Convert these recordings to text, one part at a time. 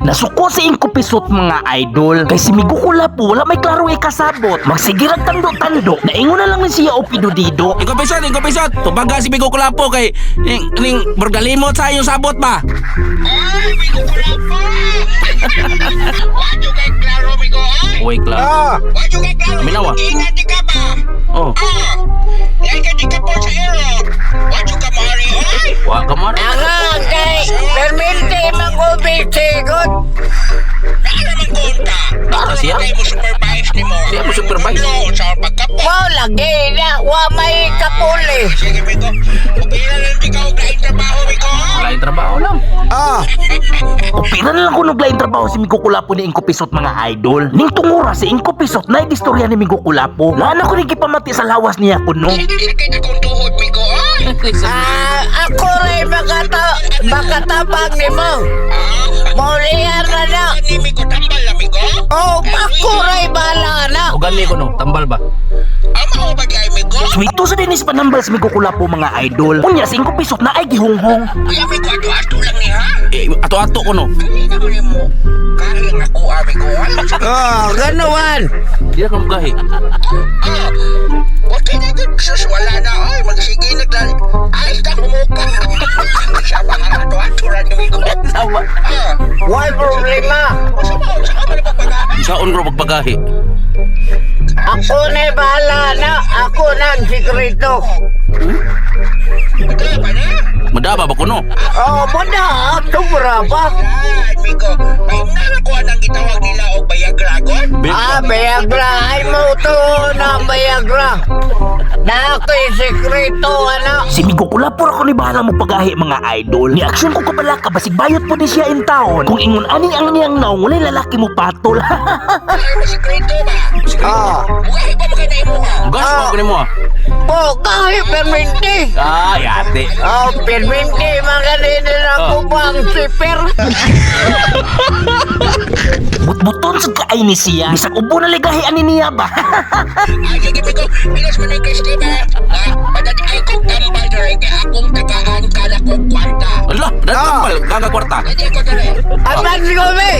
Nasuko si Ingko Pisot, mga idol. Kay si Migo Kulapo wala may klaro ikasabot. Magsigirag tando-tando. Naingon na lang ni siya o pidudido. Ingko Pisot, Ingko Pisot. Tubaga si Migo Kulapo kay ning, ning burgalimot sa iyong sabot ba? Ay, Migo Kulapo! Wadyo kay klaro, Migo, ay! Uy, klaro. Wadyo kay klaro, Minawa. Ingat di ka ba? Oh. Ah! Ngay ka di ka po sa ero. Wadyo ka mari, ay! Wa ka man. Anga, kay perminti mag-ubisigot. Naalaman ko unta. Nara siya? Kay mo supervise ni mo. Siya mo supervise. Ano, sa pagkapo. Wow, lagi na, wa may kapuli. Sige, Migo. Upira lang di ka og laing trabaho, Migo. Lain trabaho lang. Upira na lang kuno laing trabaho si Migo Kulapo ni Ingko Pisot, mga idol. Ning tungura si Ingko Pisot na istorya ni Migo Kulapo. Naa ko ni gipamati sa lawas niya kuno. Sakit akong tuhod, Migo, ay! Ah, ako rin makatabang ni mo. Maulihan na na. Ni Migo, tambal na, Migo. Oh, ako rin bahala na. O gani ko no, tambal ba? Ama o ba di ay, Migo? Sweet sa dinis panambal si Migo Kulapo, mga idol. Unya si Ingko Pisot na ay gihunghong. Ay, Migo, ato-ato lang ni, ha? Eh, ato-ato ko no. Kali na mo mo. Kahing ako, amigo. Ay, Oh, ganuan. Di na ka mugahi. Ah, okay na good. Sus, wala na. Ay, magsige na dal. Ay, ka humuka. Siya pa nga ato ato ra ni Migo. Sawa. Ah, Why problema? unsa ba unsa ka man pagbagahan? Saon ro pagbagahi? Ako na bahala na. Ako na ang sikreto. Ito pa na. Madaba ba kuno? Oh, muna, sobra pa. Ay, Migo. May nakakuha ng gitawag nila og Viagra gon. Ah, Viagra. Ay mo to na Viagra. Na ako'y sikreto, ano? Si Migo Kulapo ra ko ni bahala mo pagahi, mga idol. Ni aksyon ko kabalaka basig bayot po ni siya in taon. Kung ingon ani ang niyang naong walay lalaki mo patol. Ay, may sikreto ba? Ah, Mugahi pa mo kay na imo ha. Gas mo kuno mo. ah. po, kahit perminti. Ah, yate. Oh, perminti, mga nila ko pa ang siper. Butbuton sa kaay ni siya. Bisag ubo na ligahi ani niya ba. Ay, sige, Migo. Pilas man ni Christy ba? Ah, padadi ay kong tambal dere kay akong tagaan kada kong kwarta. Ala, tambal, gaga kwarta. Pwede ko dere. Advance ko, be.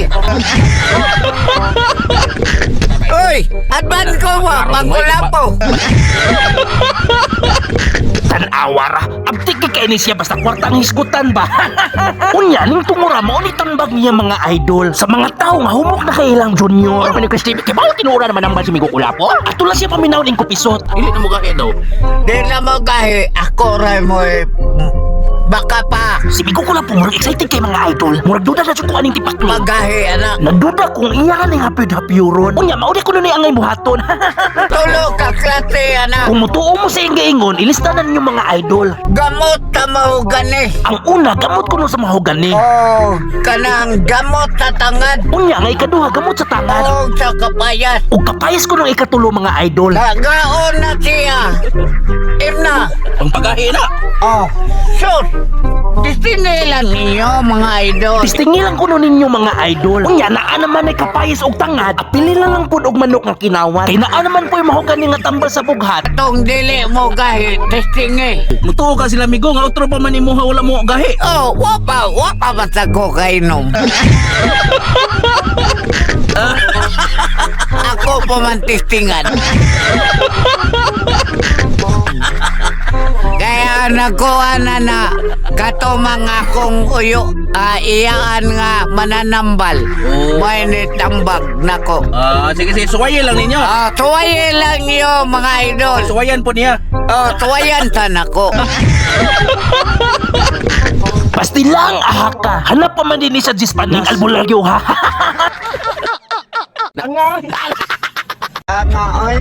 Uy, advance ko ba? Pangkulapo. Tan-awa ra. Abtik kay kay ni siya basta kwarta ang hisgutan ba. Unya ning tungura mo ni tambag niya, mga idol, sa mga tao nga humok na kay ilang junior. Ano ni Christy? Kay bawal tinuura naman ang si Migo Kulapo. Ato lang siya paminawon ing kupisot. Dili na mugahi daw. Di na mo gahi, ako rin mo eh. Baka pa, Si Migo Kulapo murag excited kay, mga idol. Murag duda na jud ko aning tipaklo. magahi, anak. Nagduda kung iya ning hapid-hapyuron. Unya mao di kuno ni angay buhaton. Tulo ka klase, anak. Kung mutuo mo sa iyang giingon, ilista na ninyo, mga idol. Gamot ta mahugani. Ang una, gamot kuno sa mahogani. Oh, kanang gamot sa tangad. Unya nga ikaduha, gamot sa tangad. Oh, sa kapayas. Ug kapayas ko ng ikatulo, mga idol. Kagaon na siya. Imna. Pangpagahi na. Oh, sus. Distingue lang ninyo, mga idol. Tistingi lang kuno ninyo, mga idol. Unya naa naman ay kapayas og tangad, apili na lang pud og manok nga kinawat. Kay naa naman po'y mahogani nga tambal sa bughat. Atong dili mo gahi, distingue. Mutuo ka sila migo nga otro pa man imuha wala mo gahi. Oh, wapa basta ko kainom. Ako pa man tistingan. Kaya nakuha na na katumang akong uyo, iyaan nga mananambal. Oh. May nitambag nako. Ah, sige sige, suwaye lang ninyo. Ah, tuwayin lang niyo, mga idol. Suwayan po niya. Oh, tuwayan ta nako. Pasti lang aha ka. Hanap pa man din ni sa Gispanas. Ning albularyo ha. Nga, oy.